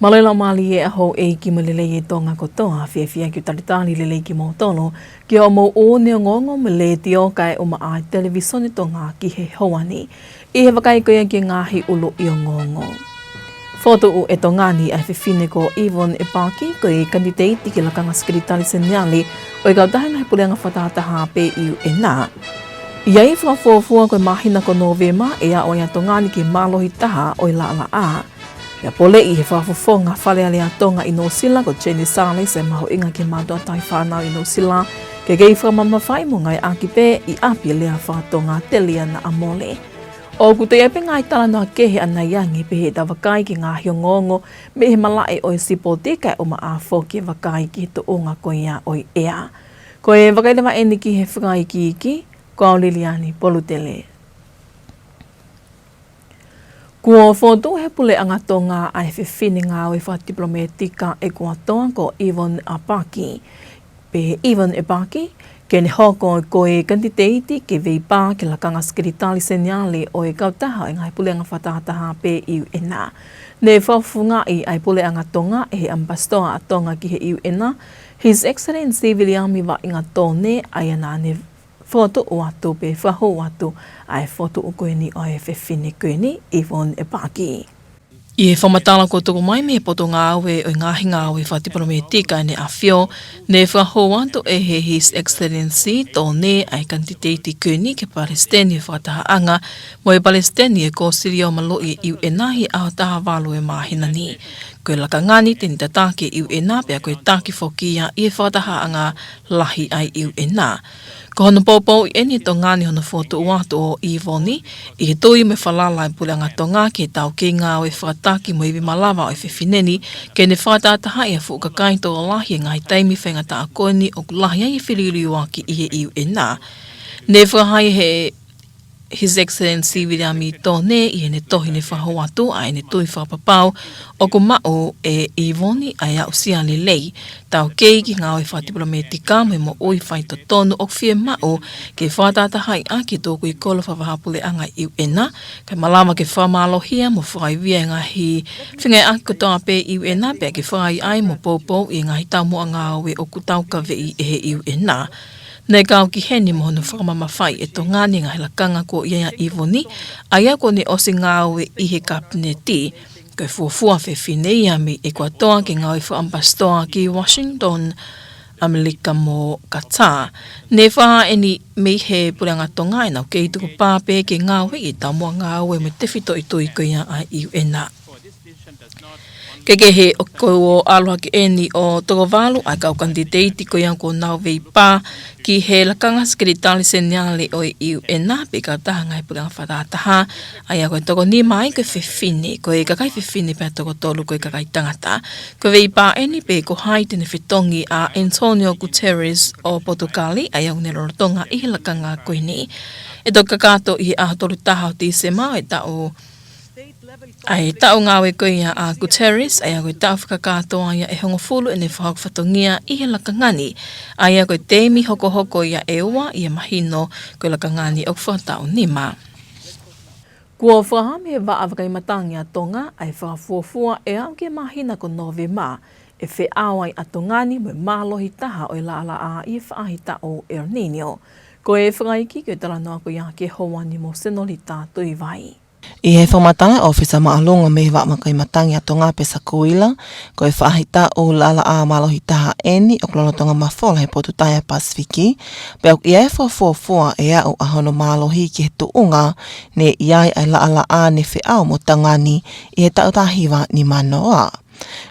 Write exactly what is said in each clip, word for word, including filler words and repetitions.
Mālō e laumālie ʻa houʻeiki mo e lelei ʻa e Tonga kotoa, fiefia ke u talitali lelei kimoutolu ki hoʻomou ʻū ongoongo mei he Letiō kae ʻumaʻā e Televīsone Tonga ki he houa ni. ʻI he vakai ko ia ki he ngaahi ʻuluʻi ongoongo. Fokotuʻu ʻe Tonga ni ʻa e fefine ko Yvonne Epaki ko e kanititeiti ki he lakanga sekelitali seniale ʻo e kautaha ngaahi puleʻanga fakatahataha pe U N. ʻI ai e fakafuofua ko e māhina ko Nōvema ʻe aʻu ai ʻa Tonga ni ki he mālohi taha ʻo e laʻalaʻā. Pea poleʻi ʻe he Fakafofonga Fale Alea ʻa Tonga ʻi Nuʻusila ko Jenny Salles e mahuʻinga ki he mātuʻa tauhi fānau ʻi Nuʻusila ke kei fakamamafaʻi mo ngāueʻaki pē ʻi ʻapi e lea faka-Tonga telia naʻa mole. ʻOku toe ʻi ai pē ngaahi talanoa kehe ʻanai ange pea ʻe tau vakai ki he ngaahi ongoongo mei he malaʻe ʻo e sipoti kae ʻumaʻā foki e vakai ki he tuʻunga ko ia ʻo e ʻea. Ko e vakai leva eni ki he fakaikiiki, ko au Liliani Polutele. Kuo fokotuʻu ʻe he puleʻanga Tonga ʻa e fefine ngāue fakatipilometika ʻEkuatoa ko Yvonne Epaki, pe Yvonne Epaki, ke ne hoko ko e kanititeiti ke veipā ki he lakanga sekelitali seniale ʻo e kautaha ʻo e ngaahi puleʻanga fakatahataha pe U N. Ne fakafofongaʻi ʻa e puleʻanga Tonga ʻe he ʻAmipasitoa ʻa Tonga ki he U N, His Excellency Viliami Vaʻinga Tōne, ʻa ia naʻa ne fokotuʻu atu pe fakahū atu ʻa e fokotuʻu ko eni ʻo e fefine ko eni, Yvonne Epaki. ʻI he fakamatala kuo tuku mai mei he Potungāue ʻo e Ngaahi Ngāue Fakatipilometika ʻa ʻEne ʻAfio, ne fakahū atu ʻe he His Excellency Tōne ʻa e kanititeiti ko eni ki he Palesiteni ʻo e Fakatahaʻanga mo e Palesiteni ʻo e Kōsilio Maluʻi ʻa e U N ʻi he ʻaho taha valu ʻo e māhina ni. Ko e lakanga ni te ne tataki e U N pea ko e taki foki ia ʻi he fakatahaʻanga lahi ʻa e U N. Ko hono poupouʻi eni ʻe Tonga ni hono fokotuʻu atu ʻo Yvonne, ʻi he tui mo e falala ʻa e puleʻanga Tonga ki he taukei ngāue fakataki mo ivi malava ʻo e fefine ni, ke ne fakatahatahaʻi ʻa e fuʻu kakai tokolahi he ngaahi taimi faingataʻa ko eni ʻoku lahi ai e feliliuaki ʻi he U N. Ne fakahā ʻe he His Excellency Viliami Tōne ʻi heʻene tohi ne fakahū atu ʻa ʻene tui fakapapau ʻoku maʻu ʻe Yvonne ʻa e aʻusia lelei, taukei ki he ngāue fakatipilometika mo e moʻui faitotonu ʻoku fiemaʻu ke fakatahatahaʻi ʻaki e tukui kolo fakavahaʻapuleʻanga ʻa e U N, kae malava ke fakamālohia mo fakaivia e ngaahi fengāueʻaki kotoa pē ʻa e U N pea ke fakaʻaiʻai mo poupouʻi e ngaahi taumuʻa ngāue ʻoku taukaveʻi ʻe he U N. Ne kau ki heni mo hono fakamamafaʻi ʻe Tonga ni e ngaahi lakanga kuo ʻi ai ʻa Yvonne, ʻa ia kuo ne ʻosi ngāue ʻi he Kapineti. Ko e fuofua fefine ia mei ʻEkuatoa ke ngāue fakaʻamipasitoa ki Washington, ʻAmelika mo Qatar. Ne fakahā eni mei he puleʻanga Tonga ʻenau kei tukupā pē ke ngāueʻi e taumuʻa ngāue mo e tefitoʻi tui ko ia ʻa e U N. Kehekehe ʻoku ʻalu hake eni ʻo toko valu ʻa e kau kanititeiti ko ia kuo nau veipā ki he lakanga sekelitali seniale ʻo e U N pe kautaha ngaahi puleʻanga fakatahataha, ʻa ia ko e toko nima ai ko e fefine, ko e kakai fefine pea toko tolu ko e kakai tangata. Ko e veipā eni pe ko hai te ne fetongi ʻa Antonio Guterres ʻo Potukali, ʻa ia ʻoku ne lolotonga ʻi he lakanga ko eni. ʻE toki kakato ʻi he ʻaho tolu taha ʻo Tīsema ʻo e taʻu ʻa e taʻu ngāue ko ia ʻa Guterres, ʻa ia ko e taʻu fakakātoa ia ʻe hongofulu ʻene fakahoko fatongia ʻi he lakanga ni, ʻa ia ko e teimi hokohoko ia ʻe ua ʻi he mahino ko e lakanga ni ʻoku fakataʻu nima. Kuo fakahā mei he Vaʻa Vakaimatangi ʻa Tonga ʻa e fakafuofua ʻe aʻu ki he māhina ko Nōvema ʻe feʻao ai ʻa Tonga ni mo e mālohi taha ʻo e laʻalaʻā ʻi he faʻahitaʻu El Niño. Ko e fakaikiiki ʻo e talanoa ko ia ki he houa ni mo Senolita Tuivai. ʻI he fakamatala ʻa e ʻŌfisa Māʻolunga mei he Vaʻa Vakaimatangi ʻa Tonga, Pesa Kuila, ko e faʻahitaʻu laʻalaʻā mālohi taha eni ʻoku lolotonga mafola he potu tahi ʻa e Pasifiki, pea ʻoku ʻi ai e fakafuofua ʻe aʻu ʻa hono mālohi ki he tuʻunga ne ʻi ai ʻa e laʻalaʻā ne feʻao mo Tonga ni ʻi he taʻu taha hiva nima noa.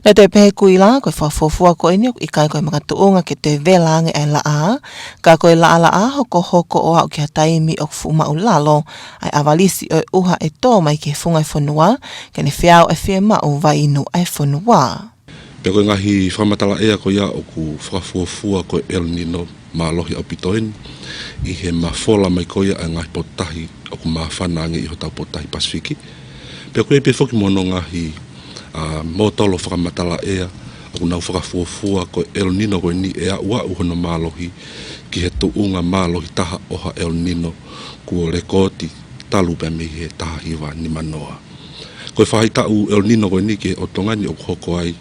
Naʻe toe pehē ʻe Kuila, ko e fakafuofua ko eni ʻoku ʻikai ko e makatuʻunga ke toe vela ange ʻa e laʻā, ka ko e laʻalaʻā hokohoko ʻo aʻu ki ha taimi ʻoku fuʻu maʻulalo ʻa e ʻavalisi ʻo e ʻuha ʻe tō mai ki he funga ʻo e fonua, ke ne feʻao ʻa e fiemaʻu vai inu ʻa e fonua. Pea ko e ngaahi fakamatala ʻea ko ia ʻoku fakafuofua ko e El Niño mālohi ʻaupito eni, ʻi he mafola mai ko ia ʻa e ngaahi potu tahi ʻoku māfana ange ʻi hotau potu tahi Pasifiki. Pea ʻoku ʻi ai pē foki mo hono ngaahi, ʻa, mōtolo fakamatala ʻea, ʻoku nau fakafuofua ko e El Niño ko eni ʻe aʻu aʻu hono mālohi ki he tuʻunga mālohi taha ʻo ha El Niño kuo lekooti talu pē mei he taha hiva nima noa. Ko e faʻahitaʻu El Nino ko eni ki he ʻotu Tonga ni ʻoku hoko ai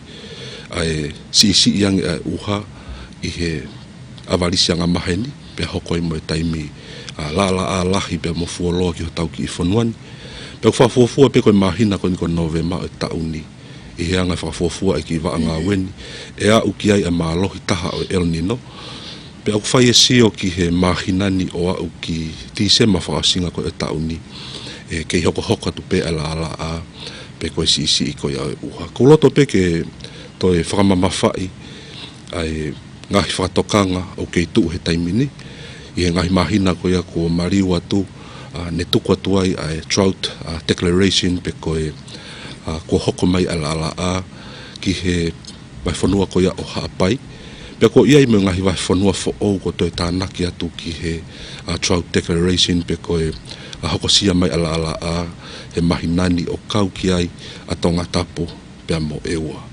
ʻa e siʻisiʻi ange ʻa e ʻuha ʻi he ʻavalisi angamaheni, pea hoko ai mo e taimi ʻa e laʻalaʻā lahi pea mo fuoloa ki hotau kiʻi fonua ni. Pea ʻoku fakafuofua pē ko e māhina ko eni ko Nōvema ʻo e taʻu ni, ʻi he anga e fakafuofua ʻa e kiʻi vaʻa ngāue ni, ʻe aʻu ki ai ʻa e mālohi taha ʻo e El Nino. Pea ʻoku fai e sio ki he māhina ni ʻo aʻu ki Tīsema fakaʻosinga ko ē ʻo e taʻu ni, ʻe kei hokohoko atu pē ʻa e laʻalaʻā pe ko e siʻisiʻi ko ia ʻo e ʻuha. ʻOku ou loto pē ke toe fakamamafaʻi ʻa e ngaahi fakatokanga ʻoku kei tuʻu he taimi ni, ʻi he ngaahi māhina ko ia kuo maliu atu, ʻa, ne tuku atu ai ʻa e drought, ʻa, declaration pe ko e, ʻa, kuo hoko mai ʻa e laʻalaʻā ki he vahefonua ko ia ʻo Haʻapai. Pea kuo ʻi ai mo e ngaahi vahefonua foʻou kuo toe tānaki atu ki he, ʻa, drought declaration pe ko e, ʻa, hokosia mai ʻa e laʻalaʻā he māhina ni ʻo kau ki ai ʻa Tongatapu pea mo ʻEua.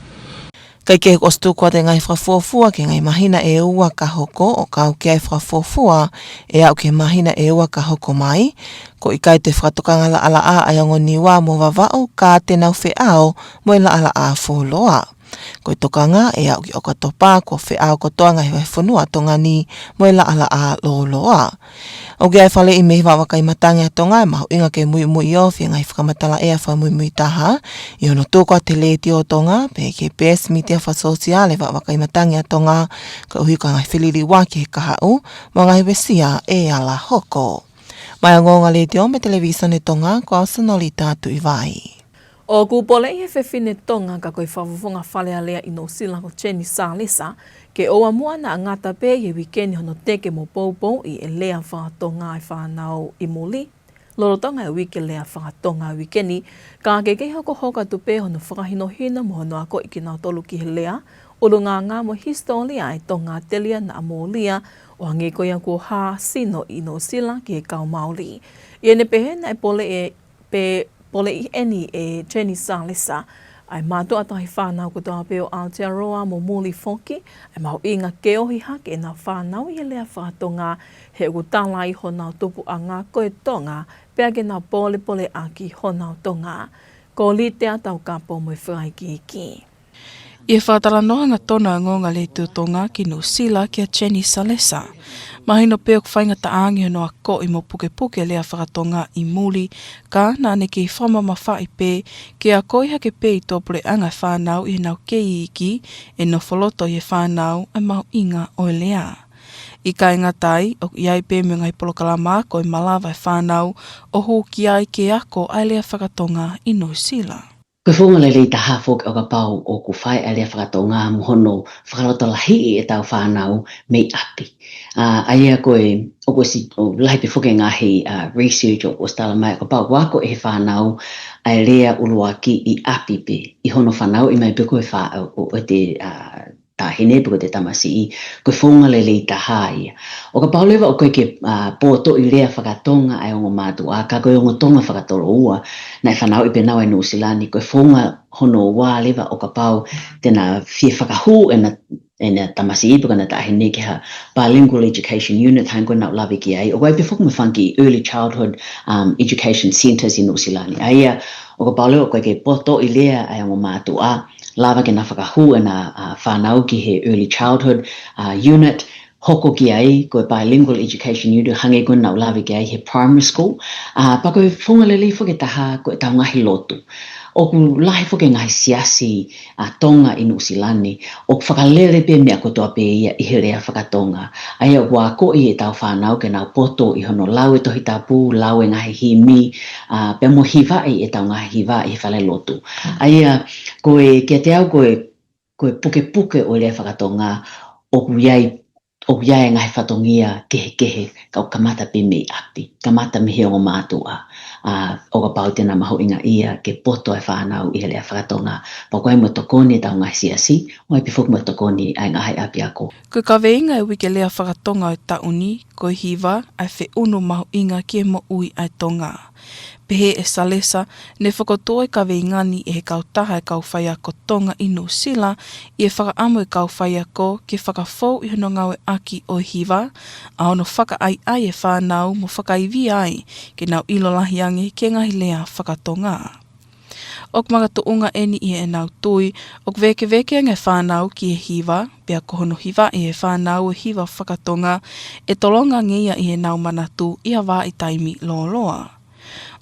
Kae kehe kuo ʻosi tuku atu e ngaahi fakafuofua ki he ngaahi māhina ʻe ua ka hoko ʻo kau ki ai e fakafuofua ʻe aʻu ki he māhina ʻe ua ka hoko mai, kuo ʻikai toe fakatokanga laʻalaʻā ʻa e ongo Niua mo Vavaʻu ka te nau feʻao mo e laʻalaʻā fuoloa. Ko e tokanga ʻe aʻu ki ʻOkatopa kuo feʻao kotoa e ngaahi vahefonua ʻo Tonga ni mo e laʻalaʻā lōloa. ʻOku ʻi ai e faleʻi mei he Vaʻa Vakai Matangi ʻa Tonga ʻe mahuʻinga ke muimui ʻo fie ngaahi fakamatala ʻea fakamuimui taha ʻi hono tuku atu he Letiō Tonga pea ki he peesi mītia fakasōsiale ʻa e Vaʻa Vakai Matangi ʻa Tonga, koeʻuhi ko e ngaahi feliliuaki he kahaʻu mo e ngaahi uesia ʻe ala hoko. Maʻá e Ongoongo Letiō mo e Televīsone Tonga, ko au Sonolita Tuʻivai. ʻOku poleʻi he fefine Tonga ka ko e fakafofonga Fale Alea ʻi Nuʻusila ko Jenny Salesa, ke ʻoua muʻa naʻa ngata pē ʻi he uike ni hono teke mo poupouʻi e lea faka-Tonga ʻa e fānau ʻi muli. Lolotonga e uike lea faka-Tonga uike ni, ka ke kei hokohoko atu pē hono fakahinohino mo hono akoʻi kinautolu ki he lea, ʻulungaanga mo e hisitōlia ʻa e Tonga telia naʻa mōlia, ʻo hangē ko ia kuo hā sino ʻi Nuʻusila ki he kau Māori. ʻI heʻene pehē naʻe poleʻi pe poleʻi eni ʻe Jenny Salesa ʻa e mātuʻa taʻahine fānau kotoa pē ʻo Aotearoa mo muli foki, ʻa e mahuʻinga ke ohi hake ʻenau fānau ʻi he lea faka-Tonga he ʻoku tala ai honau tupuʻanga ko e Tonga, pea ke nau pōlepole ʻaki honau Tonga. Ko Litea Taukapo mo e fakaikiiki. ʻI he fakatalanoa hangatonu ʻa e Ongoongo Letiō Tonga ki Nuʻusila kia Jenny Salesa, mahino pē ʻoku faingataʻa ange hono akoʻi mo pukepuke e lea faka-Tonga ʻi muli, ka naʻa ne kei fakamamafaʻi pē ke akoʻi hake pē ʻi tuʻapuleʻanga e fānau ʻi heʻenau kei iiki, ʻe nofo loto ʻi he fānau ʻa e mahuʻinga ʻo e lea. ʻIkai ngata ai, ʻoku ʻi ai pē mo e ngaahi polokalama ako ʻe malava e fānau ʻo hū ki ai ke ako ʻa e lea faka-Tonga ʻi Nuʻusila. Ko e founga lelei taha foki ʻo kapau ʻoku fai ʻa e lea faka-Tonga mo hono fakalotolahiʻi ʻetau fānau mei ʻapi. ʻA, ʻa ia ko e, ʻoku ʻosi, ʻoku lahi pē foki e ngaahi, ʻa, research ʻoku ʻosi tala mai ʻo kapau ʻoku ako ʻe he fānau ʻa e lea ʻuluaki ʻi ʻapi pē, ʻi hono fanauʻi mai pē ko e fā-, ʻo, ʻo, ʻo e, ʻa, taʻahine pe ko e tamasiʻi, ko e founga lelei taha ia. ʻO kapau leva ʻoku ʻikai ke, ʻa, pōtoʻi lea faka-Tonga ʻa e ongo mātuʻa, ka ko e ongo Tonga fakatoloua naʻe fanauʻi pē ʻenau ʻi Nuʻusila ni, ko e founga hono ua leva ʻo kapau te na fie fakahū ʻena, ʻena tamasiʻi pe ko ʻena taʻahine ki ha bilingual education unit, hangē ko ʻeku lave ki ai. ʻOku ʻi ai pē foki mo e fanga kiʻi early childhood, um, education centres ʻi Nuʻusila ni. ʻA ia, ʻo kapau leva ʻoku ʻikai ke pōtoʻi lea ʻa e ongo mātuʻa, lava ke na fakahū ʻena, ʻa, fānau ki he early childhood, ʻa, unit, hoko ki ai ko e bilingual education unit, hangē ko ʻeku lave ki ai he primary school. ʻA, pea ko e founga lelei foki ʻe taha ko ʻetau ngaahi lotu. ʻOku lahi foki e ngaahi siasi, ʻa, Tonga ʻi Nuʻusila ni ʻoku fakalele pē meʻa kotoa pē ia ʻi he lea faka-Tonga. ʻA ia ʻoku akoʻi ʻetau fānau ke nau poto ʻi hono lau e Tohi Tapu, lau e ngaahi himi, ʻa, pea mo hivaʻi ʻetau ngaahi hiva ʻi he falelotu. ʻA ia, ko e, kiate au ko e, ko e pukepuke ʻo e lea faka-Tonga, ʻoku ʻi ai, ʻoku ʻi ai e ngaahi fatongia kehekehe, ka ʻoku kamata pē mei ʻapi, kamata mei he ongo mātuʻa. ʻA, ʻo kapau te na mahuʻingaʻia ke poto e fānau ʻi he lea faka-Tonga, pea ʻoku ʻi ai mo e tokoni ʻetau ngaahi siasi, ʻoku ʻi ai pē foki mo e tokoni ʻa e ngaahi ʻapiako. Ko e kaveinga e uike lea faka-Tonga ʻo e taʻu ni, ko e hiva ʻa e feʻunu mahuʻinga ki he moʻui ʻa e Tonga. Pehē ʻe Salesa, ne fokotuʻu e kaveinga ni ʻe he kautaha e kau faiako Tonga ʻi Nuʻusila, ʻi he fakaʻamu e kau faiako ke fakafou ʻi hono ngāueʻaki ʻo e hiva, ʻa hono fakaʻaiʻai e fānau mo fakaivia ai ke nau ʻilo lahi ange ki he ngaahi lea faka-Tonga. ʻOku makatuʻunga eni ʻi heʻenau tui ʻoku vēkeveke ange e fānau ki he hiva, pea ko hono hivaʻi ʻe he fānau e hiva fakatonga, ʻe tolonga ange ia ʻi heʻenau manatu ʻi ha vahaʻa taimi lōloa.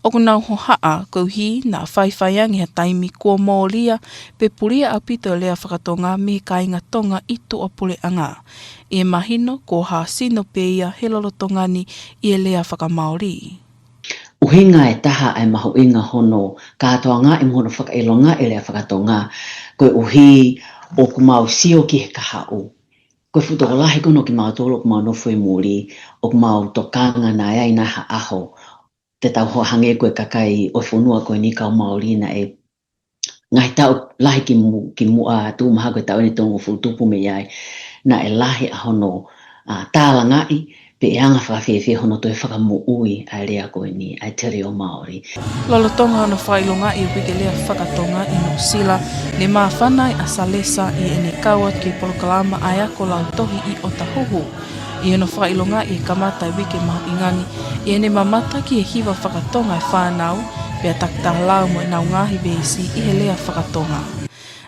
ʻOku nau hohaʻa koeʻuhi naʻa faifai ange ha taimi kuo mōlia pe pulia ʻaupito e lea fakatonga mei he kāinga Tonga ʻi tuʻapuleʻanga. ʻI he mahino kuo hā sino pē ia he lolotonga ni ʻi he lea fakaMāori. ʻUhinga ʻe taha ʻa e mahuʻinga hono kātoangaʻi mo hono fakaʻilongaʻi e lea fakatonga, koeʻuhi ʻoku mau sio ki he kahaʻu. Ko e fuʻu tokolahi ko eni ʻo kimautolu ʻoku mau nofo ʻi muli, ʻoku mau tokanga naʻe ʻi ai nai ha ʻaho, te tau hangē ko e kakai ʻo e fonua ko eni kau Māori naʻe ngaahi taʻu lahi ki mu-, ki muʻa, tuʻu mahalo ko e taʻu eni ʻe tolungofulu tupu mei ai, naʻe lahi ʻa hono, ʻa, tālangaʻi, pe ʻe anga fakafiefia hono toe fakamoʻui ʻa e lea ko eni, ʻa e Te Reo Māori. Lolotonga hono fakaʻilongaʻi e Uike Lea Fakatonga ʻi Nuʻusila, ne māfana ai ʻa Salesa ʻi heʻene kau atu ki he polokalama ʻa e ako lautohi ʻi ʻOtahuhu. ʻI hono fakaʻilongaʻi e kamata e uike mahuʻinga ni, ʻi heʻene mamata ki he hiva fakatonga e fānau, pea takitaha lau mo ʻenau ngaahi veesi ʻi he lea fakatonga.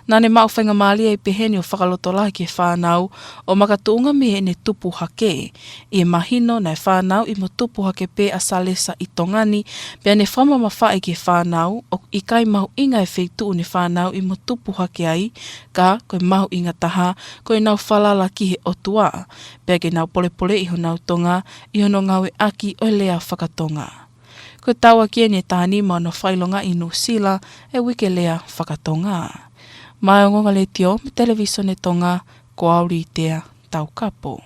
Naʻa ne maʻu faingamālie ʻi peheni ʻo fakalotolahi ki he fānau, ʻo makatuʻunga mei heʻene tupu hake. ʻI he mahino naʻe fānauʻi mo tupu hake pē ʻa Salesa ʻi Tonga ni, pea ne fakamamafaʻi ki he fānau, ʻoku ʻikai mahuʻinga e feituʻu ne fānauʻi mo tupu hake ai, ka ko e mahuʻinga taha, ko ʻenau falala ki he ʻOtua, pea ke nau polepoleʻi honau Tonga ʻi hono ngāueʻaki ʻo e lea fakatonga. Ko e tauʻaki eni e taha nima hono fakaʻilongaʻi ʻi Nuʻusila e Uike Lea Fakatonga. Maʻá e Ongoongo Letiō mo e Televisone Tonga, ko au Litea Taukapo.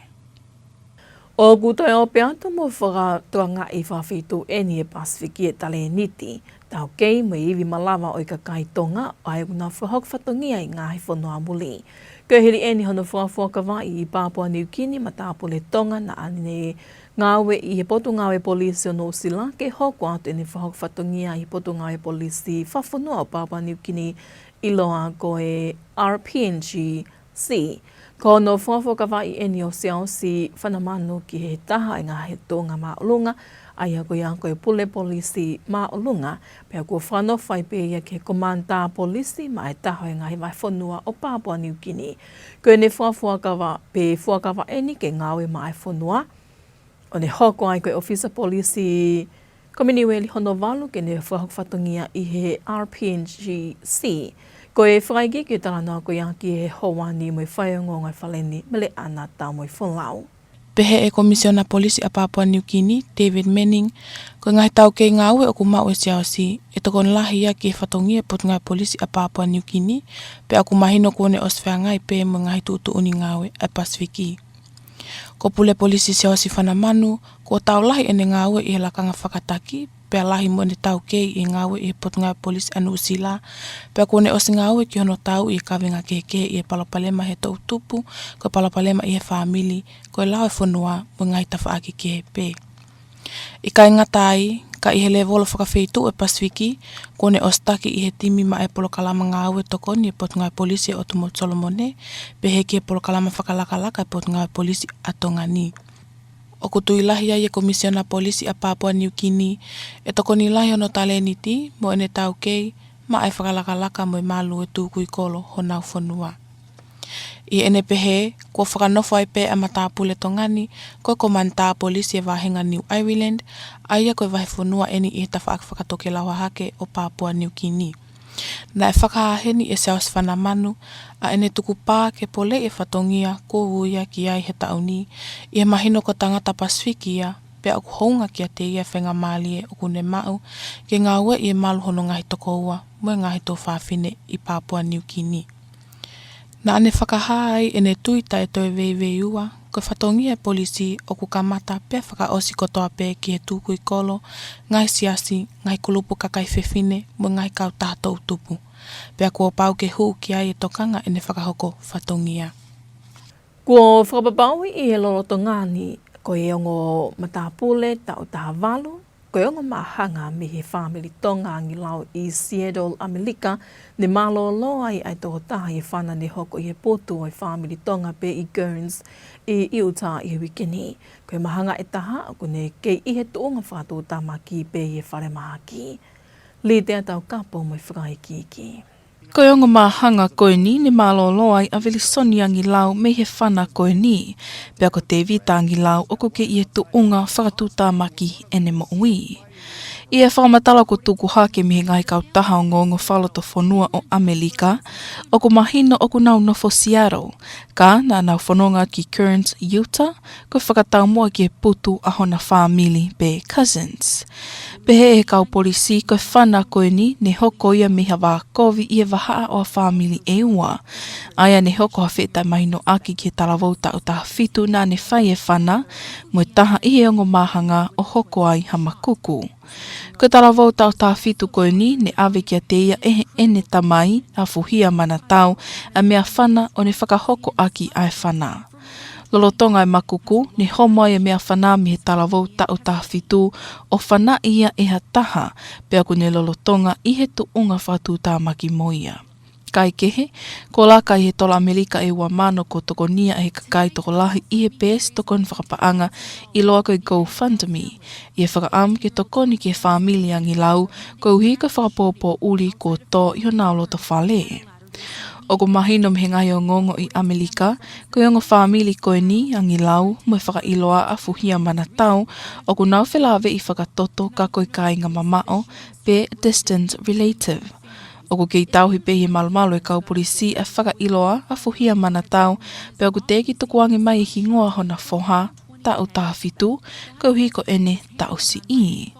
ʻOku toe ope atu mo fakatokangaʻi fakafeituʻu eni he Pasifiki e talēniti, taukei mo e ivi malava ʻo e kakai Tonga, ʻa ia ʻoku nau fakahoko fatongia ʻi he ngaahi fonua muli. Ko e hili eni hono fakafuakavaʻi ʻi Papua Niukini, matāpule Tonga naʻa ne ngāue ʻi he Potungāue Polisi ʻo Nuʻusila, ke hoko atu ʻene fakahoko fatongia ʻi he Potungāue Polisi Fakafonua ʻo Papua Niukini, ʻiloa ko e R P N G C. Ko hono fakafuakavaʻi eni ʻo Siaosi Fanamanu ki he taha ʻo e ngaahi tuʻunga māʻolunga, ʻa ia ko ia ko e Pule Polisi Māʻolunga, pea kuo fakanofo ai pē ia ki he Komanitā Polisi maʻa e taha ʻo e ngaahi vahefonua ʻo Papua Niukini. Ko ʻene fakafuakava, pe fuakava eni ke ngāue maʻa e fonua, ʻo ne hoko ai ko e ʻōfisa polisi Kominiueli hono valu ke ne fakahoko fatongia ʻi he R P N G C. Ko e fakaikiiki ʻo e talanoa ko ia ki he houa ni mo e faiongoongo ʻa e Fale ni, Meleʻana Taumoefolau. Pehē ʻe he Komisiona Polisi ʻa Papua Niukini, David Manning, ko e ngaahi taukei ngāue ʻoku maʻu ʻe Siaosi, ʻe tokoni lahi ia ki he fatongia e Potungāue Polisi ʻa Papua Niukini, pea ʻoku mahino kuo ne ʻosi feangai pē mo e ngaahi tuʻutuʻuni ngāue ʻa e Pasifiki. Ko Pule Polisi Siaosi Fanamanu, kuo tau lahi ʻene ngāue ʻi he lakanga fakataki, pea lahi mo ʻene taukei ʻi he ngāue ʻi he Potungāue Polisi ʻa Nuʻusila, pea kuo ne ʻosi ngāue ki hono tauʻi e kaveinga kehekehe ʻi he palopalema he toʻu tupu, ko e palopalema ʻi he fāmili, ko e lao ʻo e fonua, mo e ngaahi tafaʻaki kehe pē. ʻIkai ngata ai, ka ʻi he lēvolo fakafeituʻu ʻo e Pasifiki, kuo ne ʻosi taki ʻi he timi maʻá e polokalama ngāue tokoni ʻa e Potungāue Polisi ʻo e ʻOtu Motu Solomone, pehē ki he polokalama fakalakalaka ʻa e Potungāue Polisi ʻa Tonga ni. ʻOku tui lahi ai e Komisiona Polisi ʻa Papua Niukini, ʻe tokoni lahi hono talēniti mo ʻene taukei maʻá e fakalakalaka mo e malu ʻo e tukui kolo honau fonua. ʻI heʻene pehē, kuo fakanofo ai pē ʻa e matāpule Tonga ni, ko e Komanitā Polisi ʻo e Vāhenga New Ireland, ʻa ia ko e vahefonua eni ʻi he tafaʻaki fakatokelau hahake ʻo Papua Niukini. Naʻe fakahā heni ʻe Siaosi Fanamanu ʻa ʻene tukupā ke poleʻi e fatongia kuo uia ki ai he taʻu ni, ʻi he mahino ko e tangata Pasifiki ia, pea ʻoku hounga kiate ia e faingamālie ʻoku ne maʻu ke ngāueʻi e malu hono ngaahi tokoua mo e ngaahi tuofāfine ʻi Papua Niukini. Naʻa ne fakahā ai ʻene tui taʻe toe veiveiua, ko e fatongia e polisi ʻoku kamata pea fakaʻosi kotoa pē ki he tukui kolo, ngaahi siasi, ngaahi kulupu kakai fefine, mo e ngaahi kautaha toʻu tupu. Pea kuo pau ke hū ki ai e tokanga ʻene fakahoko fatongia. Kuo fakapapauʻi ʻi he lolotonga ni, ko e ongo matāpule taʻu taha valu, ko e ongo māhanga mei he fāmili Tonga angilau ʻi Seattle, ʻAmelika, ne mālōlō ai ʻa e tokotaha ʻi he fana ne hoko ʻi he putu ʻo e fāmili Tonga pē ʻi Cairns ʻi Utah ʻi he uike ni. Ko e māhanga ʻe taha, ʻoku ne kei ʻi he tuʻunga fakatuʻutāmaki pē ʻi he falemahaki. Litea Taukapo mo e fakaikiiki. Ko e ongo māhanga ko eni ne mālōlō ai ʻa Vilisoni Angilau mei he fana ko eni, pea ko Tevita Angilau ʻoku kei ʻi he tuʻunga fakatuʻutāmaki ʻene moʻui. ʻI he fakamatala kuo tuku hake mei he ngaahi kautaha ongoongo fakalotofonua ʻo ʻAmelika, ʻoku mahino ʻoku nau nofo Seattle, ka naʻa nau fononga ki Kearns, Utah, ko e fakataumuʻa ki he putu ʻa hona fāmili pe cousins. Pehē ʻe he kau polisi ko e fana ko eni ne hoko ia mei ha vā kovi ʻi he vahaʻa ʻo ha fāmili ʻe ua. ʻA ia ne hoko ha feʻitāmahinoʻaki ki he talavou taʻu taha fitu naʻa ne fai e fana, mo e taha ʻi he ongo māhanga ʻo hoko ai ha makuku. Ko e talavou taʻu taha fitu ko eni ne ʻave kiate ia ʻe heʻene tamai, ʻa Fuhia Manatau, ʻa e meʻafana ʻo ne fakahoko ʻaki ʻa e fana. Lolotonga e makuku, ne homo ai e meʻafana mei he talavou taʻu taha fitu ʻo fanaʻi ia ʻe ha taha, pea ʻoku ne lolotonga ʻi he tuʻunga fakatuʻutāmaki mo ia. Kae kehe, kuo laka ʻi he tola ʻAmelika ʻe ua mano kuo tokonia ʻe he kakai tokolahi ʻi he peesi tokoni fakapaʻanga ʻiloa ko e GoFundMe, ʻi he fakaʻamu ke tokoni ki he fāmili ʻa Angilau, koeʻuhi ko e fakapōpōʻuli kuo tō ʻi honau loto fale. ʻOku mahino mei he ngaahi ongoongo ʻi ʻAmelika, ko e ongo fāmili ko eni ʻa Angilau mo e fakaʻiloa ʻa Fuhia Manatau, ʻoku nau felāveʻi fakatoto ka ko e kāinga mamaʻo, pe distant relative. ʻOku kei tauhi pē ʻi he malumalu ʻa e kau polisi ʻa e fakaʻiloa ʻa Fuhia Manatau, pea ʻoku teʻeki tukuange mai e hingoa hona foha, taʻu taha fitu, koeʻuhi ko ʻene taʻu siʻi.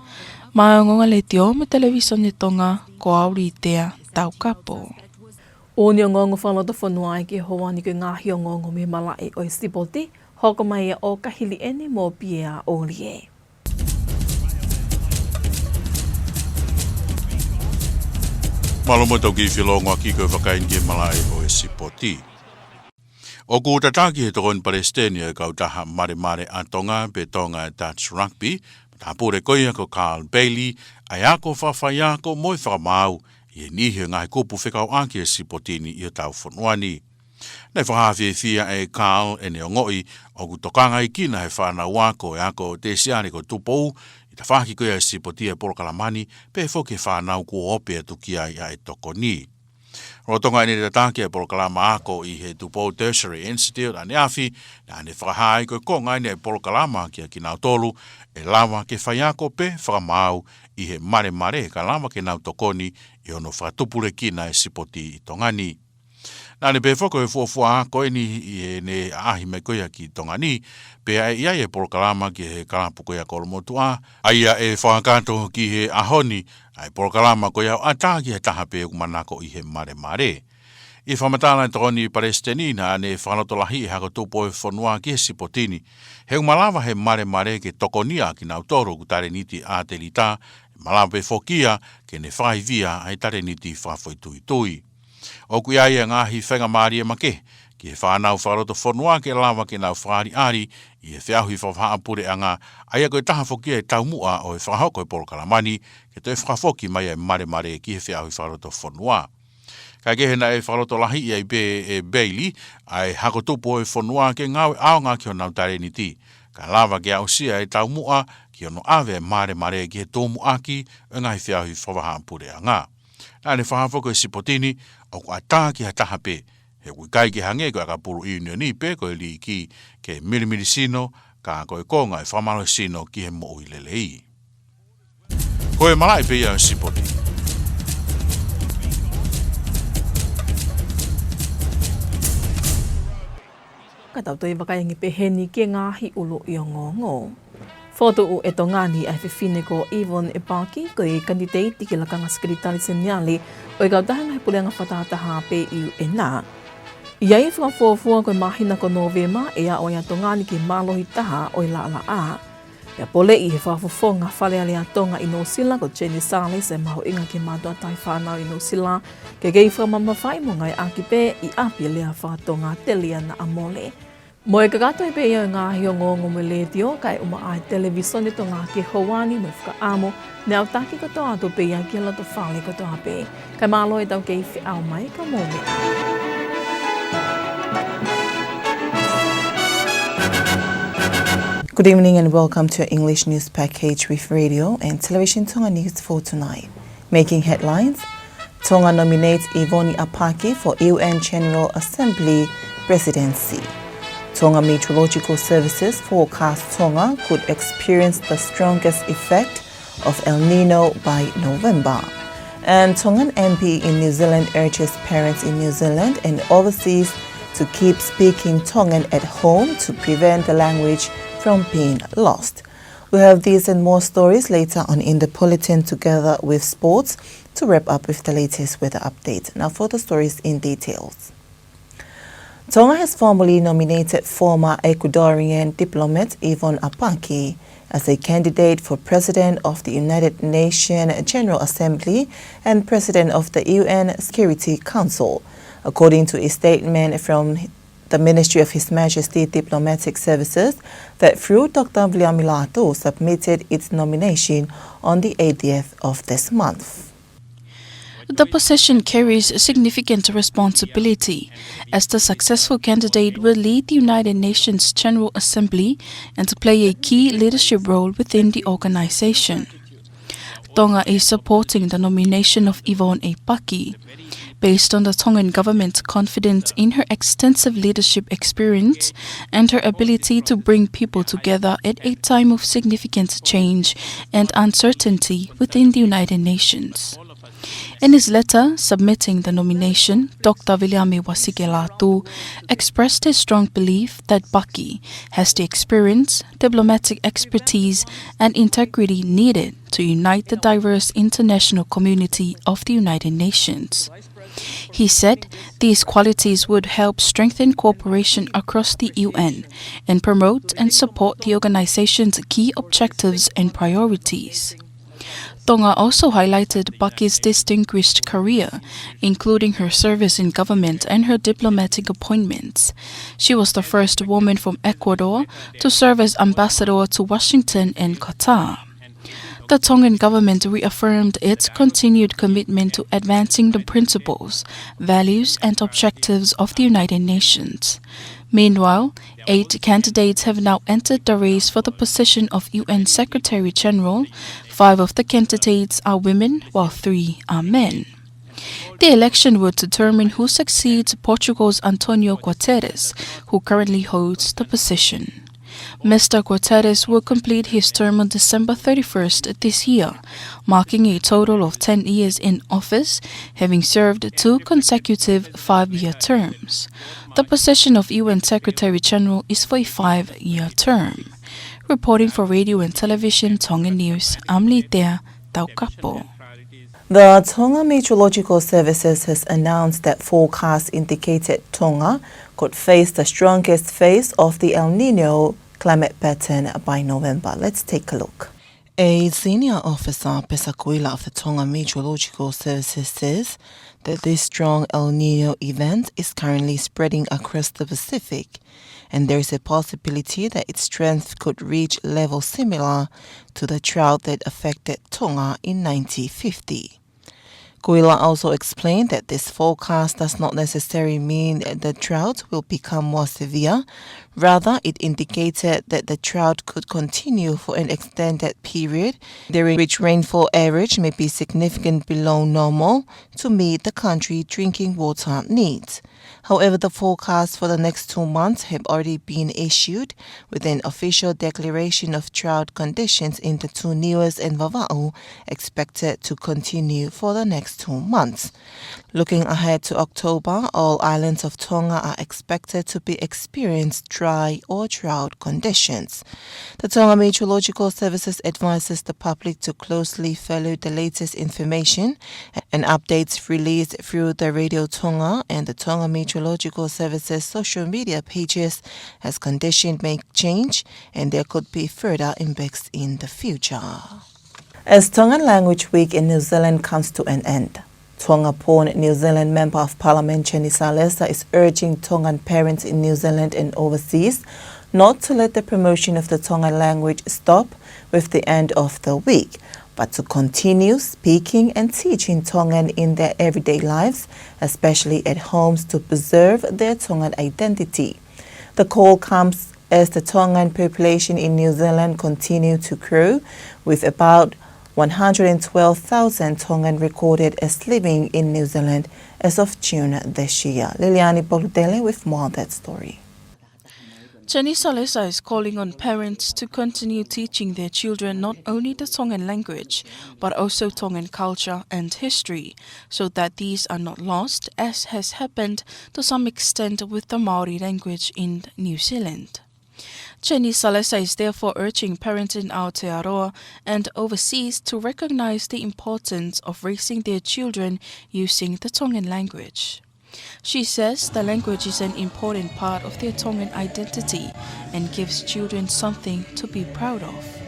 Maʻá e Ongoongo Letiō mo e Televisone Tonga, ko au Litea Taukapo. ʻOku ne ongoongo fakalotofonua ai ki he ʻaho ni ko e ngaahi ongoongo mei he malaʻe ʻo e sipoti, hoko mai ʻa Okahili ʻeni mo Piea ʻOlie. Mālō mo tau kiʻi felongoaki ko e vakai ki he malaʻe ʻo e sipoti. ʻOku tataki ʻe he tokoni palesiteni ʻa e kautaha malemale ʻa Tonga pe Tonga Touch Rugby, matāpule ko ia ko Carl Bailey, ʻa e ako fakafaiako mo e fakamaau, ʻi he niʻihi ʻo e ngaahi kupu fekauʻaki ʻa e sipoti ni ʻi hotau fonua ni. Naʻe fakahā fiefia ʻe Carl ʻene ongoʻi ʻoku tokangaʻi kinaua ʻe he fānau ako ʻo e ako tesiale ko Tupou, ʻi he tafaʻaki ko ia ʻo e sipoti ʻa e polokalama ni, pehē foki ki he fānau kuo ope atu ki ai ʻa e tokoni. Lolotonga ʻene tataki ʻa e polokalama ako ʻi he Tupou Tertiary Institute ʻaneafi, naʻa ne fakahā ai ko e konga ʻeni ʻa e polokalama kia kinautolu ʻe lava ke faiako pe fakamaau ʻi he malemale, kae lava ke nau tokoni ʻi hono fakatupulekina e sipoti ʻi Tonga ni. Naʻa ne pehē foki ko e fuofua ako ʻeni ʻi heʻene ʻaʻahi mai ko ia ki Tonga ni, pea ʻe ʻi ai e polokalama ki he kalapu ko ia ko Olomotuʻa, ʻa ia ʻe fakakakato ki he ʻaho ni, ʻa e polokalama ko ia ʻo ʻatā ki ha taha pē ʻoku manako ʻi he malemale. ʻI he fakamatala ʻa e tokoni palesiteni, naʻa ne fakalotolahiʻi e hako tupu ʻo e fonua ki he sipoti ni, he ʻoku malava ʻe he malemale ke tokonia ʻa kinautolu ʻoku taleniti ʻatelita, ʻe malava pē foki ia ke ne fakaivia ʻa e taleniti fakafoʻituitui. ʻOku ʻi ai e ngaahi faingamālie makehe ki he fānau fakalotofonua ke lava ke nau fakaʻaliʻali ʻi he feʻauhi fakavahaʻapuleʻanga, ʻa ia ko e taha foki ia e taumuʻa ʻo e fakahoko e polokalama ni, ke toe fakafoki mai ʻa e malemale ki he feʻauhi fakalotofonua. Kae kehe, naʻe fakalotolahiʻi ai pē ʻe Bailey ʻa e hako tupu ʻo e fonua ke ngāue ʻaonga ki honau taleniti, kae lava ke aʻusia e taumuʻa ki hono ʻave e malemale ki he tumuʻaki ʻo e ngaahi feʻauhi fakavahaʻapuleʻanga. Naʻa ne fakahā foki ko e sipoti ni ʻoku ʻatā ki ha taha pē, he ʻoku ʻikai ke hangē ko e ʻakapulu ʻiunioni pe ko e liiki, ke milimili sino, ka ko e konga ʻo e fakamālohisino ki he moʻui lelei. Ko e malaʻe pē ia ʻo e sipoti. Ka tau toe vakai ange pē heni ki he ngaahi ʻuluʻi ongoongo. Fokotuʻu ʻe Tonga ni ʻa e fefine ko Yvonne Epaki ko e kanititeiti ki he lakanga sekelitali seniale ʻo e kautaha ngaahi puleʻanga fakatahataha pē ʻi U N. ʻI ai e fakafuofua ko e māhina ko Nōvema ʻe aʻu ai ʻa Tonga ni ki he mālohi taha ʻo e laʻalaʻā. Pea poleʻi ʻe he fakafofonga Fale Alea ʻa Tonga ʻi Nuʻusila ko Jenny Sallis e mahuʻinga ki he mātuʻa taʻefānau ʻi Nuʻusila ke kei fakamamafaʻi mo ngāueʻaki pē ʻi ʻapi e lea faka-Tonga telia naʻa mole. Mo e kakato pē ia ʻo e ngaahi ongoongo mei he Letiō kae ʻumaʻā e Televisone Tonga ki he houa ni, mo e fakaʻamu ne aʻutaki kotoa atu pē ia ki he loto fale kotoa pē. Kae mālō ʻetau kei feʻao mai, ka mou meʻa. Good evening and welcome to our English news package with Radio and Television Tonga News for tonight. Making headlines, Tonga nominates Ivoni Apaki for U N General Assembly presidency. Tonga Meteorological Services forecast Tonga could experience the strongest effect of El Nino by November. And Tongan M P in New Zealand urges parents in New Zealand and overseas to keep speaking Tongan at home to prevent the language from being lost. We'll have these and more stories later on in the bulletin, together with sports, to wrap up with the latest weather update. Now for the stories in details. Tonga has formally nominated former Ecuadorian diplomat Ivoni Apaki as a candidate for President of the United Nations General Assembly and President of the U N Security Council, according to a statement from the Ministry of His Majesty's Diplomatic Services that, through Doctor Viliami Lātū, submitted its nomination on the eightieth of this month. The position carries significant responsibility, as the successful candidate will lead the United Nations General Assembly and play a key leadership role within the organization. Tonga is supporting the nomination of Ivoni Apaki, based on the Tongan government's confidence in her extensive leadership experience and her ability to bring people together at a time of significant change and uncertainty within the United Nations. In his letter submitting the nomination, Doctor Viliami Uasike Lātū expressed his strong belief that Apaki has the experience, diplomatic expertise, and integrity needed to unite the diverse international community of the United Nations. He said these qualities would help strengthen cooperation across the U N and promote and support the organization's key objectives and priorities. Tonga also highlighted Apaki's distinguished career, including her service in government and her diplomatic appointments. She was the first woman from Ecuador to serve as ambassador to Washington and Qatar. The Tongan government reaffirmed its continued commitment to advancing the principles, values, and objectives of the United Nations. Meanwhile, eight candidates have now entered the race for the position of U N Secretary General. Five of the candidates are women, while three are men. The election will determine who succeeds Portugal's Antonio Guterres, who currently holds the position. Mister Guterres will complete his term on December thirty-first this year, marking a total of ten years in office, having served two consecutive five-year terms. The position of U N Secretary General is for a five-year term. Reporting for Radio and Television Tonga News, I'm Litea Taukapo. The Tonga Meteorological Services has announced that forecasts indicated Tonga could face the strongest phase of the El Nino climate pattern by November. Let's take a look. A senior officer, Pesa Kuila of the Tonga Meteorological Services, says that this strong El Nino event is currently spreading across the Pacific, and there is a possibility that its strength could reach levels similar to the drought that affected Tonga in nineteen fifty. Kuila also explained that this forecast does not necessarily mean that the drought will become more severe. Rather, it indicated that the drought could continue for an extended period, during which rainfall average may be significantly below normal to meet the country drinking water needs. However, the forecast for the next two months have already been issued, with an official declaration of drought conditions in the two Niuas and Vavaʻu expected to continue for the next two months. Looking ahead to October, all islands of Tonga are expected to be experience dry or drought conditions. The Tonga Meteorological Services advises the public to closely follow the latest information and updates released through the Radio Tonga and the Tonga Meteorological Services social media pages, as conditions may change and there could be further impacts in the future. As Tongan Language Week in New Zealand comes to an end, Tonga-born New Zealand Member of Parliament Jenny Salesa is urging Tongan parents in New Zealand and overseas not to let the promotion of the Tongan language stop with the end of the week, but to continue speaking and teaching Tongan in their everyday lives, especially at homes, to preserve their Tongan identity. The call comes as the Tongan population in New Zealand continue to grow, with about One hundred and twelve thousand Tongan recorded as living in New Zealand as of June this year. Liliani Polutele with more on that story. Jenny Salesa is calling on parents to continue teaching their children not only the Tongan language, but also Tongan culture and history, so that these are not lost, as has happened to some extent with the Maori language in New Zealand. Jenny Salesa is therefore urging parents in Aotearoa and overseas to recognize the importance of raising their children using the Tongan language. She says the language is an important part of their Tongan identity and gives children something to be proud of.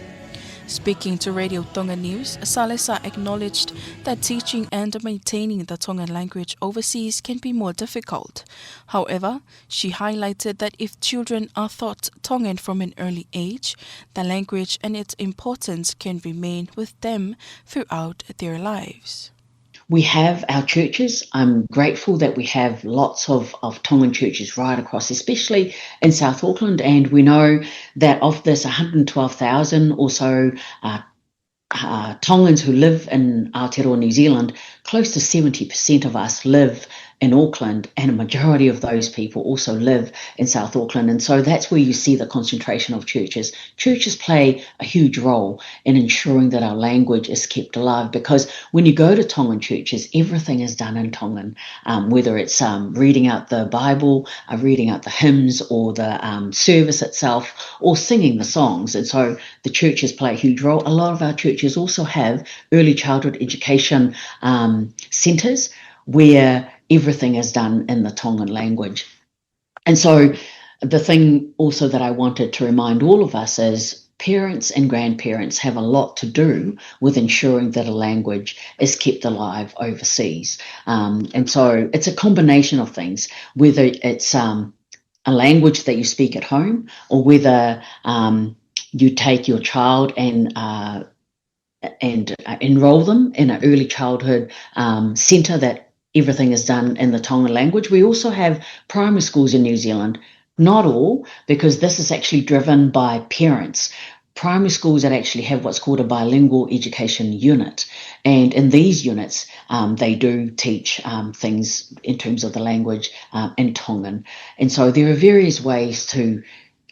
Speaking to Radio Tonga News, Salesa acknowledged that teaching and maintaining the Tongan language overseas can be more difficult. However, she highlighted that if children are taught Tongan from an early age, the language and its importance can remain with them throughout their lives. We have our churches. I'm grateful that we have lots of, of Tongan churches right across, especially in South Auckland. And we know that of this one hundred twelve thousand or so, uh, uh, Tongans who live in Aotearoa, New Zealand, close to seventy percent of us live in Auckland, and a majority of those people also live in South Auckland. And so that's where you see the concentration of churches. Churches play a huge role in ensuring that our language is kept alive, because when you go to Tongan churches, everything is done in Tongan, um, whether it's, um, reading out the Bible, uh, reading out the hymns, or the, um, service itself, or singing the songs. And so the churches play a huge role. A lot of our churches also have early childhood education, um, centres where everything is done in the Tongan language. And so the thing also that I wanted to remind all of us is parents and grandparents have a lot to do with ensuring that a language is kept alive overseas. Um, and so it's a combination of things, whether it's, um, a language that you speak at home, or whether, um, you take your child and, uh, and, uh, enroll them in an early childhood, um, centre that everything is done in the Tongan language. We also have primary schools in New Zealand, not all, because this is actually driven by parents. Primary schools that actually have what's called a bilingual education unit. And in these units, um, they do teach, um, things in terms of the language, um, in Tongan. And so there are various ways to,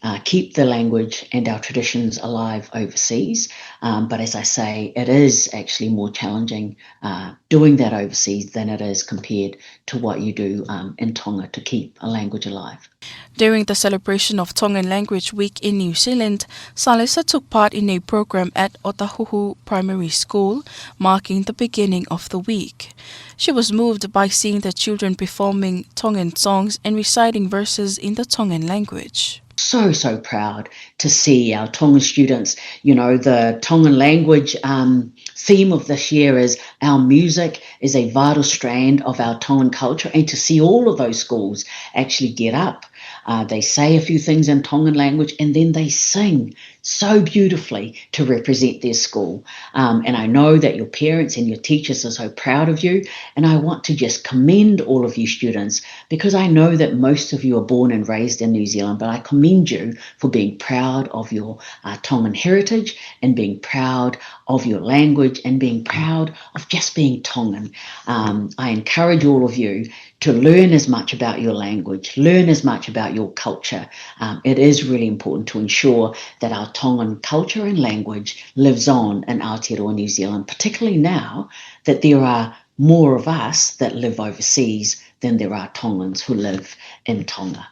uh, keep the language and our traditions alive overseas. Um, but as I say, it is actually more challenging, uh, doing that overseas than it is compared to what you do, um, in Tonga to keep a language alive. During the celebration of Tongan Language Week in New Zealand, Salesa took part in a program at Otahuhu Primary School, marking the beginning of the week. She was moved by seeing the children performing Tongan songs and reciting verses in the Tongan language. So, so proud to see our Tongan students. You know, the Tongan language, um, theme of this year is our music is a vital strand of our Tongan culture, and to see all of those schools actually get up, uh, they say a few things in Tongan language, and then they sing so beautifully to represent their school. Um, and I know that your parents and your teachers are so proud of you, and I want to just commend all of you students, because I know that most of you are born and raised in New Zealand, but I commend you for being proud of your, uh, Tongan heritage and being proud of your language and being proud of just being Tongan. Um, I encourage all of you to learn as much about your language, learn as much about your culture. Um, it is really important to ensure that our Tongan culture and language lives on in Aotearoa New Zealand, particularly now that there are more of us that live overseas than there are Tongans who live in Tonga.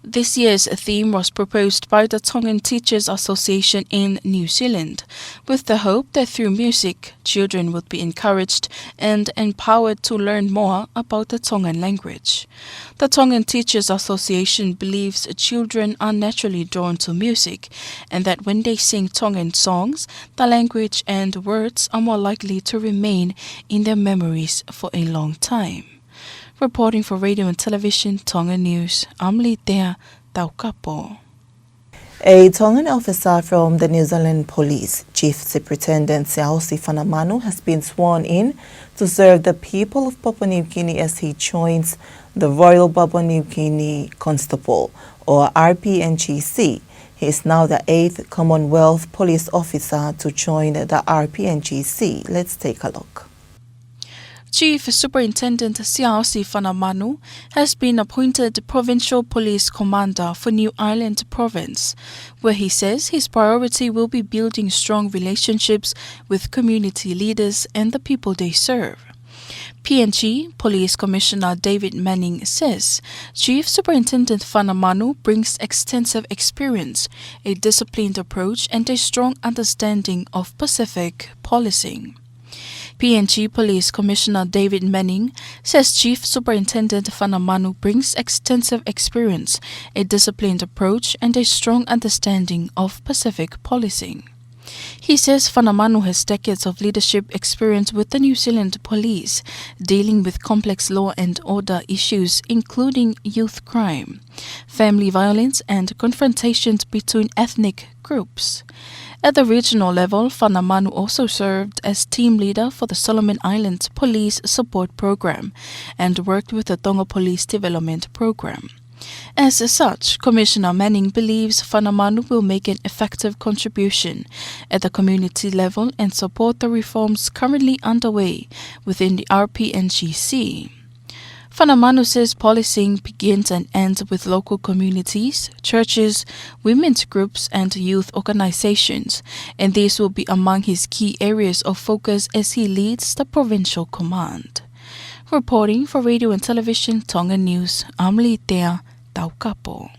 This year's theme was proposed by the Tongan Teachers Association in New Zealand, with the hope that through music, children would be encouraged and empowered to learn more about the Tongan language. The Tongan Teachers Association believes children are naturally drawn to music, and that when they sing Tongan songs, the language and words are more likely to remain in their memories for a long time. Reporting for Radio and Television Tonga News, I'm Litea Taukapo. A Tongan officer from the New Zealand Police, Chief Superintendent Siaosi Fanamanu, has been sworn in to serve the people of Papua New Guinea as he joins the Royal Papua New Guinea Constable, or R P N G C. He is now the eighth Commonwealth Police Officer to join the R P N G C. Let's take a look. Chief Superintendent Siaosi Fanamanu has been appointed Provincial Police Commander for New Ireland Province, where he says his priority will be building strong relationships with community leaders and the people they serve. P N G Police Commissioner David Manning says Chief Superintendent Fanamanu brings extensive experience, a disciplined approach, and a strong understanding of Pacific policing. P N G Police Commissioner David Manning says Chief Superintendent Fanamanu brings extensive experience, a disciplined approach, and a strong understanding of Pacific policing. He says Fanamanu has decades of leadership experience with the New Zealand Police, dealing with complex law and order issues, including youth crime, family violence, and confrontations between ethnic groups. At the regional level, Fanamanu also served as team leader for the Solomon Islands Police Support Program and worked with the Tonga Police Development Program. As such, Commissioner Manning believes Fanamanu will make an effective contribution at the community level and support the reforms currently underway within the R P N G C. Fanamanu says policing begins and ends with local communities, churches, women's groups, and youth organizations, and this will be among his key areas of focus as he leads the provincial command. Reporting for Radio and Television Tonga News, I'm Litea Taukapo.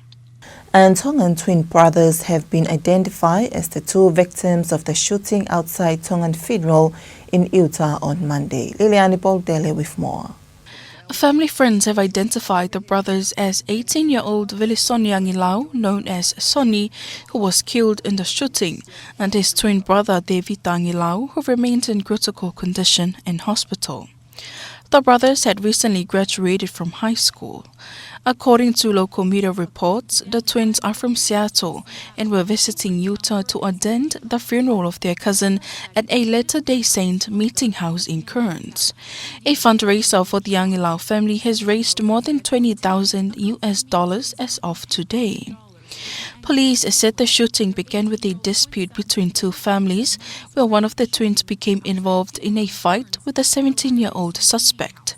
And Tongan twin brothers have been identified as the two victims of the shooting outside Tongan Funeral in Utah on Monday. Liliani Poltele with more. Family friends have identified the brothers as eighteen-year-old Velisoni Angilau, known as Sonny, who was killed in the shooting, and his twin brother David Angilau, who remains in critical condition in hospital. The brothers had recently graduated from high school. According to local media reports, the twins are from Seattle and were visiting Utah to attend the funeral of their cousin at a Latter-day Saint meeting house in Kearns. A fundraiser for the Angilau family has raised more than twenty thousand U S dollars as of today. Police said the shooting began with a dispute between two families, where one of the twins became involved in a fight with a seventeen-year-old suspect.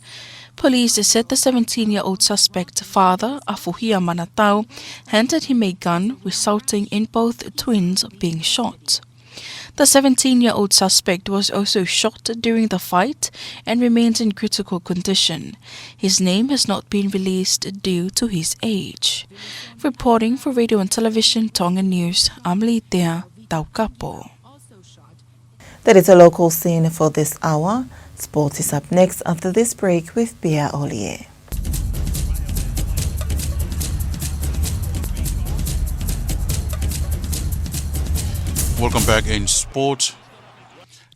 Police said the seventeen-year-old suspect's father, Afuhia Manatau, handed him a gun, resulting in both twins being shot. The seventeen-year-old suspect was also shot during the fight and remains in critical condition. His name has not been released due to his age. Reporting for Radio and Television Tonga News, I'm Litea Taukapo. That is a local scene for this hour. Sport is up next after this break with Pierre Olie. Welcome back in sport.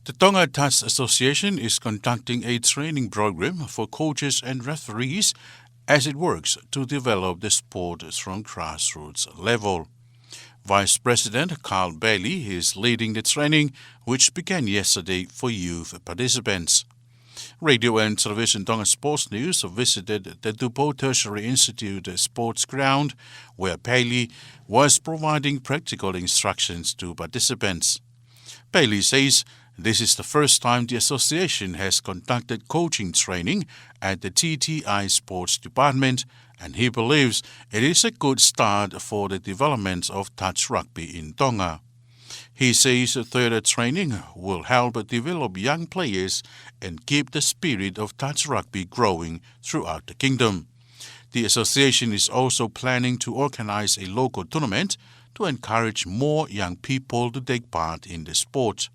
The Tonga Touch Association is conducting a training program for coaches and referees as it works to develop the sport from grassroots level. Vice President Carl Bailey is leading the training, which began yesterday for youth participants. Radio and Television Tonga Sports News visited the Tupou Tertiary Institute sports ground, where Bailey was providing practical instructions to participants. Bailey says this is the first time the association has conducted coaching training at the T T I Sports Department, and he believes it is a good start for the development of touch rugby in Tonga. He says further training will help develop young players and keep the spirit of touch rugby growing throughout the kingdom. The association is also planning to organize a local tournament to encourage more young people to take part in the sport.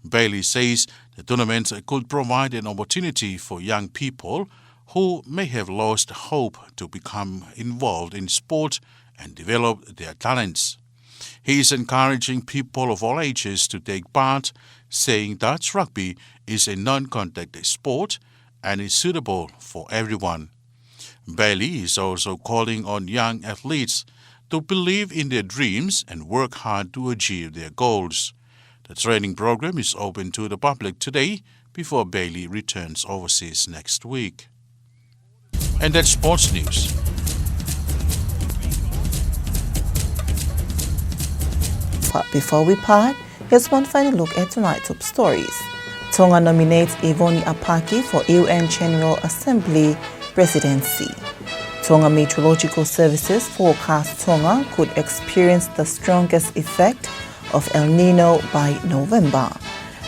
Bailey says the tournament could provide an opportunity for young people who may have lost hope to become involved in sport and develop their talents. He is encouraging people of all ages to take part, saying that rugby is a non-contact sport and is suitable for everyone. Bailey is also calling on young athletes to believe in their dreams and work hard to achieve their goals. The training program is open to the public today before Bailey returns overseas next week. And that's sports news. But before we part, here's one final look at tonight's top stories. Tonga nominates Ivoni ʻApaki for U N General Assembly presidency. Tonga Meteorological Services forecast Tonga could experience the strongest effect of El Nino by November.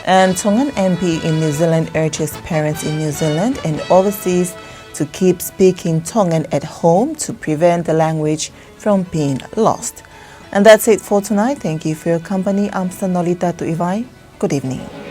And Tongan M P in New Zealand urges parents in New Zealand and overseas to keep speaking Tongan at home to prevent the language from being lost. And that's it for tonight. Thank you for your company. I'm Sanolita Tuivai. Good evening.